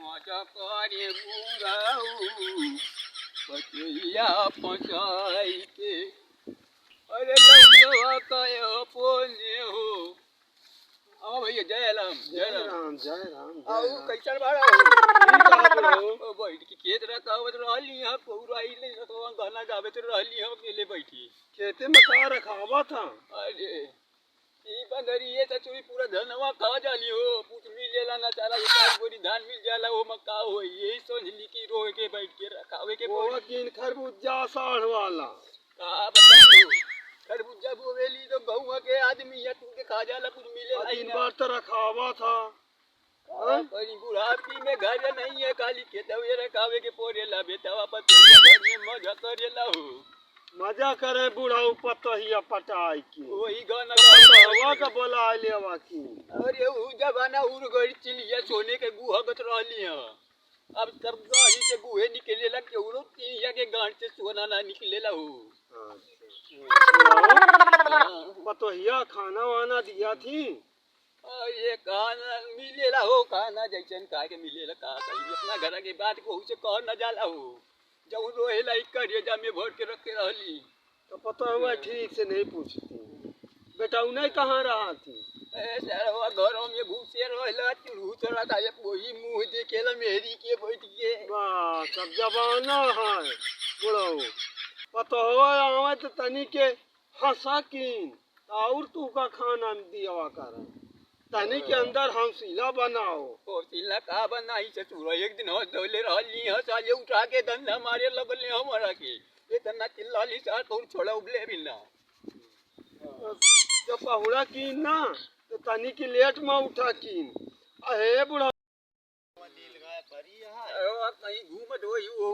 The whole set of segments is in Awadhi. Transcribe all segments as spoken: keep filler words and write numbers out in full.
मजा करे बुढ़ऊ, पतोहिया फंसाई के। अरे लौंडवा का अपने हो। हाँ भैया, जय राम, जय जय राम। राम, जय राम, जय आओ, राम। कैसन बाड़ा हो? ठीक है, बुढ़ऊ। ओ, बैठ के खेत रखावत रहली हाँ, पौराई ले, तो गाना गावत रहली हाँ, अकेले बैठी। खेते में का रखावत हाँ? अरे, ई बंदरी ये ससुरी पूरा धनवा खा जाली हो, कुछ मिलेला ना, साला एक आध बोरी धान मिल जाला, ओमा का होई? यही सोचली कि रोए के, बैठ के रखावे के वो पड़ी। किन खरबूजा साढ़ वाला। का बताई हो, खरबूजा बोवेली तो गौवा के आदमी या टूट के खा जाला, कुछ मिलेला आ ही दिन ना। भर तो रखावा था। हाँ? बड़ी बुढ़ापी में घर नहीं है, खाली खेतवे रखावे के पड़ेला, बेटवा पतोहिया घर में मजा करेला हो। मजा करे बुढ़ऊ पतोहिया पटाई के। वही गाना तो पतोहवा गावे। का बोला लेवा की। अरे ऊ जमाना उड़ गई, चिड़िया सोने के गुहगत रहली हैं। अब सब गाड़ी के गुहे निकलेला, केहू चिड़िया के गांठ से सोना ना निकलेला हो। अच्छा। हाँ। पतोहिया खाना वाना दिया थी? अरे खाना मिलेला हो, खाना जैसन खाए के मिलेला, का कही, अपना घर के बात कहू से कह न जाला हो। जौन रोहेला, ई करेजा में भर के रखे रहली। तो पतोहवा ठीक से नहीं पूछती। बेटौना कहाँ रहा थी? ए, सरवा घरों में घुसे रहेला, चुरू चोरा था, एक वही मुँह देखेला मेहरी के बैठ के। वाह, सब जमाना है, बुढ़ऊ। पतोहवा आवे तो तनी के हंसा कीन, और तू का खाना में दियावा कर। तनी के अंदर हौसला बनाओ। हौसला का बनाई ससुर, एक दिन हंस धोले रहली हंस, साले उठा के धंधा मारे लगले हमरा के। इतना चिल्लाली सार, तोर छोड़ा उबले भी ना। जब पहुड़ा कीन ना, तो तनी के लेट में उठा कीन। अहे बुढ़ा। नीलगाय परी है। अरे, अब कहीं घूमत होई हो।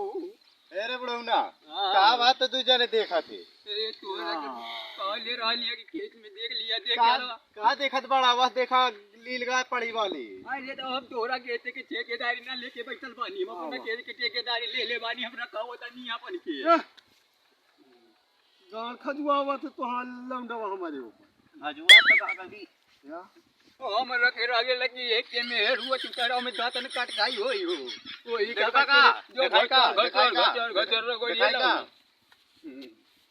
ए रे बुढ़ौना, हाँ। का बात तो दू जने देखा थे? ए, तोरा के हाँ। कहले रहली है कि खेत में देख लिया, देख का, यार। का देखत बड़ा, बस देखा नीलगाय पड़ी वाली। अरे, तो हम तोरा खेत के ठेकेदारी ना लेके बैठल बानी, हम हाँ, अपना वाह। खेत के ठेकेदारी ले ले बानी, हमरा का होता नहीं अपन के। ए, गाड़ खजुआवत है तोहार लौंडवा हमारे ऊपर। खजुआ तो का कही? या? ओ, हम रखे रह गेल कि एक के मेहर हुआ चुकारा में दातन काट खाई होई हो। वही देखा का का? जो देखा का? घचर, देखा का? घचर, घचर, घचर, घचर, देखा का? हम्म।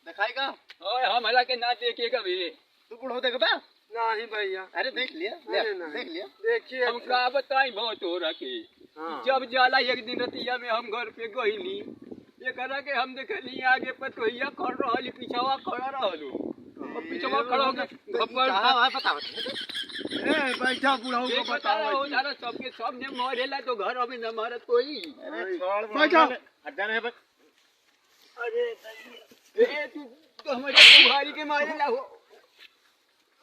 देखाई का? ओए, हम हला के ना देखे कभी। तू बुढ़ऊ देखबा? नहीं भैया। अरे देख लिया, अरे ले, नहीं। देख लिया। देखिए हम अच्छा। का बताई बहुत हो रखे। हाँ। जब जाला एक दिन रतिया में हम घर पे गईली, एकरा के हम देखली आगे पतोहिया खड़ रहली, पिछवा खड़ा रहलो। और पिछवा खड़ा होके तो ई खप्पर कहाँ है बताओ। ए, बैठा बुढ़ऊ को ये बताओ बताओ। हो, जाना सबके सामने मरेला तो घर में न मरत कोई। अरे छोड़ बैठा। बुढ़ऊ, हट जा रे बस। अरे ए, तू तो हमारे बुहारी के मारे ला हो।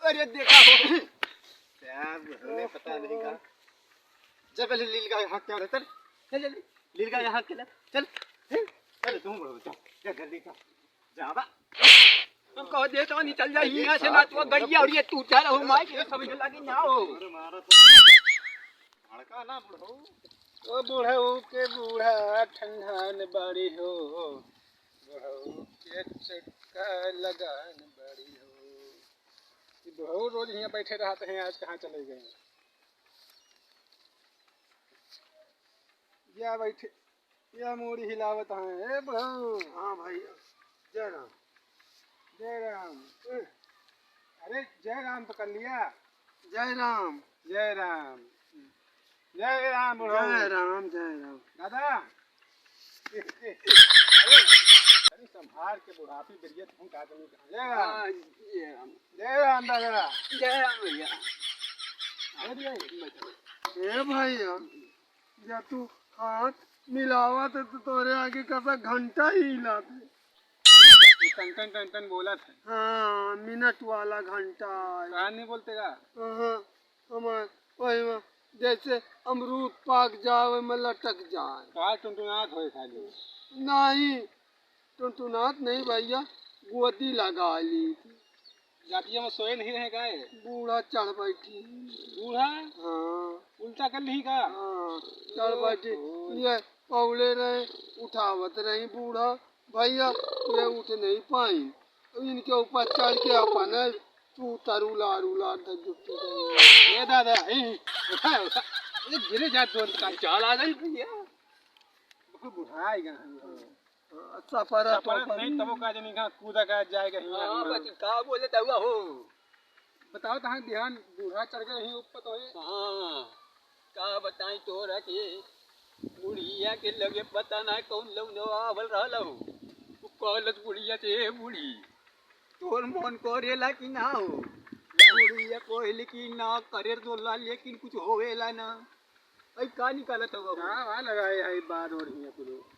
अरे देखा हो। क्या बोले पता नहीं का। जा पहले लील का हाथ क्या रहता है? चल जल्दी। लील का हाथ के ला। चल। हैं? अरे तुम बोलो, जा। जा जल्दी जा। जा बा। हम कह दे तो नहीं चल जा, अरे यहाँ से ना तो गड़िया और ये टूटा रहो, माई के समझ लगी ना हो। अरे मारा तो। भड़का ना बुढ़ऊ। ओ बुढ़ऊ के बूढ़ा ठंडा न बाड़ी हो, बुढ़ऊ के चक्का लगान बाड़ी हो। ई बुढ़ऊ रोज हियाँ बैठे रहत हैं, आज कहाँ चले गए? या बैठे, या मूड़ी हिलावत हैं। ए बुढ़ऊ। हाँ भैया, जय राम। जय राम। अरे जय राम तो कर लिया। जय राम। जय राम। जय राम बुढ़ऊ। जय राम, जय राम। दादा। अरे, अरे संभाल के बुढ़ापी बेरिया तुम का कमी कहाँ ले रहा? हाँ, जय राम। जय राम दादा। जय राम भैया। अरे भैया। ए भैया, जब तू हाथ मिलावत है तो तोरे आगे कसा घंटा ही हिलात है। ये टन टन टन टन बोलत है। हाँ, मिनट वाला घंटा है। काहे नहीं बोलते का? हाँ, हमार वही में जैसे अमरूद पाक जाए में लटक जाए। का टुनटुनात होए खाली? नहीं, टुनटुनात नहीं भैया, गोदी लगा ली थी। जातिया में सोए नहीं रहे गाए। बूढ़ा चढ़ बैठी। बूढ़ा? हाँ। उल्टा कर ली का? हाँ, चढ़ बैठी। ओहो। ये पौले रहे, उठावत रही बूढ़ा, भैया ये उठ नहीं पाई। अब इनके ऊपर चढ़ के अपन तू तरुलार उलार धर जुट्टी रही। ए दादा, ए, उठा, उठा। ये गिरे जा, दोन का चाल आ गई भैया। बहुत बुढ़ा आएगा। सफर सफर तो नहीं, तबो का जनी कहाँ कूदा का जाएगा हियाँ हाँ, हियाँ। बस का बोले तउआ हो। बताओ, तहाँ बिहान बूढ़ा चढ़ गए ही ऊपर तो है। हाँ, का बताई तोरा के, बुढ़िया के लगे पता ना कौन लोग नवा आवल रहल हो। उ कहलत बुढ़िया से, "ए बूढ़ी, तोर मन करेला कि ना हो?" बुढ़िया कहले कि, "ना करे तोला, लेकिन कुछ होवेला ना।" अई का निकालत हो बाबू? का बा लगाए है बार और हियाँ कुलो?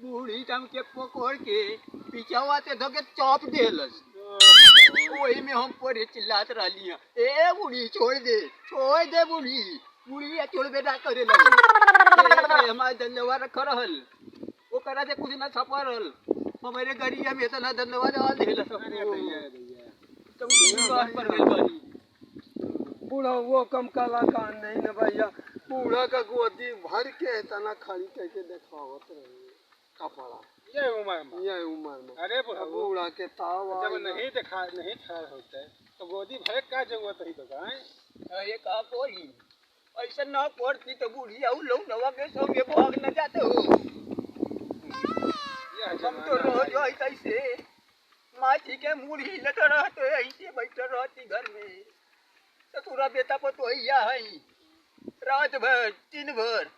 बूढ़ी तम के पकड़ के पिछवा से धके चाप देलस। ओही में हम परे चिल्लात रहली हैं, "ए बूढ़ी, छोड़ दे, छोड़ दे बूढ़ी।" बुढ़िया छोड़बे ना करे लगी। ए, हमार दंदवा रख रहल, ओकरा से कुछ ना छपरल, हमरे गरिया में इतना दंदवा डाल देलस। अरे भैया, भैया। तुम किसी बात पर गइल बानी। बूढ़ा वो कम कलाकार नहीं न भैया, बूढ़ा का गोदी भर के इतना खड़ी करके देखावत रहे कपड़ा। ये उम्र में। ये उम्र में। अरे बूढ़ा, अब बूढ़ा के ताव जब आई ना। नहीं देखा, नहीं खड़ा होते, तो गोदी भरे का जरूरत है तो का, हैं? अरे का कोई ऐसा ना करती तो बुढ़िया उ लोग नवा के संगे भाग न जाते हो। ये हम तो जमाना रोज है। आई कैसे माटी के मुड़ी लट रहते, ऐसे बैठे रहती घर में। ससुरा बेटा पतोहिया है, रात भर दिन भर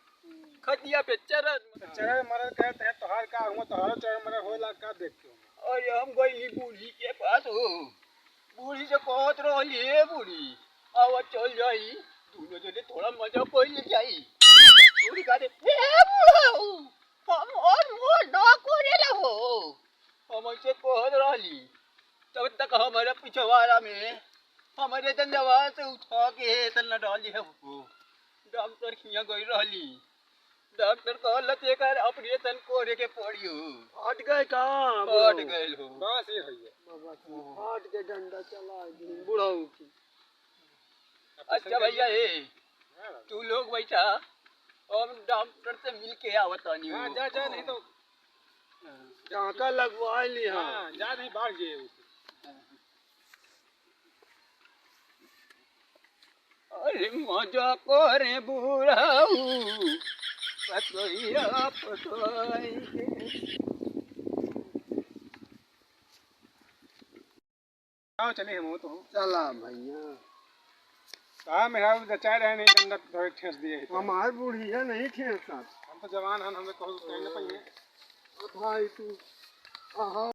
खटिया पे चरत। चरत मरत करत हैं, तोहार का हुआ, तोहारो चरत मरत होला का देख के। अरे हम गइली बूढ़ी के पास हो, बूढ़ी से कहत रहली, "ए बूढ़ी, आवा चल जाई, दोनों जने थोड़ा मजा कइल जाई।" बूढ़ी कहते, "ए बूढ़ा, हम और मोर ना करेला हो।" हम ऐसे कहत रहली, तब तक हमारे पिछवाड़ा में हमारे दंदवा से उठा के तन्ना डाल दिया हमको। डॉक्टर खिया गई रहली, डॉक्टर कहलत एकर ऑपरेशन करे के पड़ी हो। फाट गए का? फाट गए हो। बस ये है। बाबा, फाट के डंडा चला दी बुढ़ऊ की। अच्छा भैया, ए, हाँ। तू लोग बैठा, हम डॉक्टर से मिल के आवत तानी हाँ, हो। जा, जा, नहीं तो टाका लगवा ली, हाँ। हाँ, जा, नहीं बाढ़ जाए। अरे मजा करे बुढ़ऊ, पतोहिया पतोही के। आओ चले हम तो। चला भैया। कहा मेरा जचाए रहे नहीं, डंडा थोड़े ठेस दिए है तो। हमार बुढ़िया नहीं ठेस साथ। हम तो जवान हन, हमें कहूँ कहीं ना पाइए। अब भाई तू, आहा।